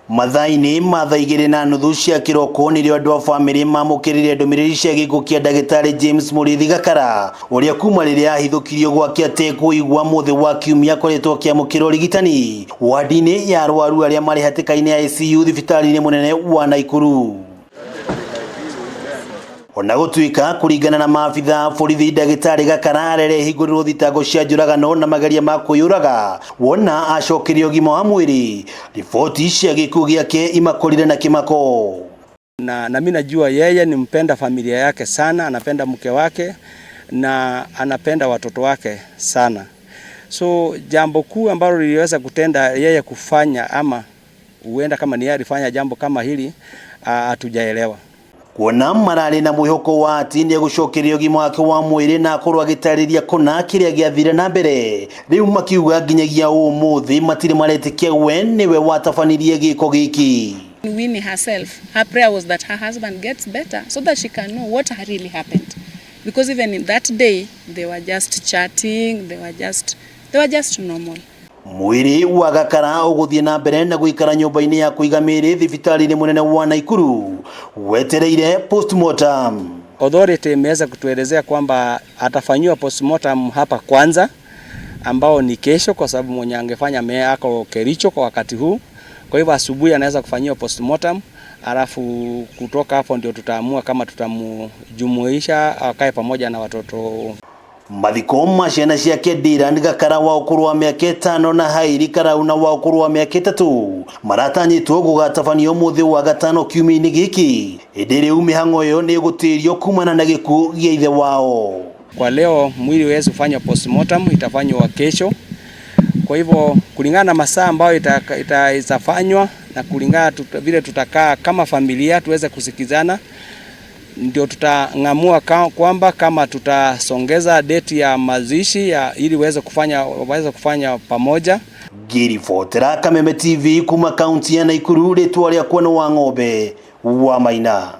Mathaa-inĩ ma thaa igĩrĩ na nuthu cia kĩroko nĩrĩo andũ a bamĩrĩ mamũkĩrire ndũmĩrĩri cia gĩkuũ kĩa ndagĩtarĩ James Mũrĩithi Gakara, ũrĩa kuma rĩrĩa ahithũkirio gwake atekũigua mũthĩ wa kiumia akoretwo akĩamũkĩra ũrigitani wadi-inĩ ya arwaru arĩa marĩ hatĩka-inĩ ya ICU thibitarĩ-inĩ mũnene wa Naikuru. Ona gũtuĩka kũringana na maabitha a borithi, ndagĩtarĩ Gakara arerehingũrĩrwo thitango cia njũragano na mageria ma kwĩyũraga wona acokerio ũgima wa mwĩrĩ, riboti cia gĩkuũ gĩake imakorire na kĩmako. Na mimi najua yeye ni mpenda familia yake sana, anapenda mke wake na anapenda watoto wake sana. So jambo kuu ambalo liliweza kutenda yeye kufanya ama huenda kama ni yeye alifanya jambo kama hili, hatujaelewa. Kuona mararĩ na mwĩhoko wa atĩ nĩegũcokeria ũgima wake wa mwĩrĩ na akorwo agĩtarĩria kũna kĩrĩa gĩathire na mbere, rĩu makiuga nginyagia ũmũthĩ matirĩ maretĩkia we nĩwe watabanirie gĩko gĩkĩ. Winnie herself, her prayer was that her husband gets better so that she can know what really happened. Because even in that day, they were just chatting, they were just normal. Mwĩrĩ wa Gakara ũgũthiĩ na mbere na gũikara nyũmba-inĩ ya kũiga mĩĩrĩ thibitarĩ-inĩ mũnene wa Naikuru wetereire postmortem. Authority imeweza kutuelezea kwamba atafanyiwa postmortem hapa kwanza, ambao ni kesho, kwa sababu mwenye angefanya me ako Kericho kwa wakati huu. Kwa hivyo asubuhi anaweza kufanyiwa postmortem, alafu kutoka hapo ndio tutaamua kama tutamjumuisha akae pamoja na watoto. Mathiko ma ciana ciake Dylan Gakara wa ũkũrũ wa mĩaka 5 na Haili Karauna wa ũkũrũ wa mĩaka 3 maratanyĩtwo gũgatabanio ũmũthĩ wa gatano kiumia-inĩ gĩkĩ, ĩndĩ rĩu mĩhang'o ĩyo nĩ ĩgũtĩrio kumana na gĩkuũ gĩa ithe wao. Kwa leo mwili huwezi kufanywa postmortem, itafanywa kesho. Kwa hivyo kulingana na masaa ambayo itafanywa na kulingana vile tutakaa kama familia tuweze kusikizana, ndio tutang'amua kwamba kama tutasongeza date ya mazishi ya ili waweze kufanya pamoja. Ngĩribotera Kameme TV kuma kaunti ya Naikuru, rĩtwa rĩakwa nĩ wa ng'ombe wa Maina.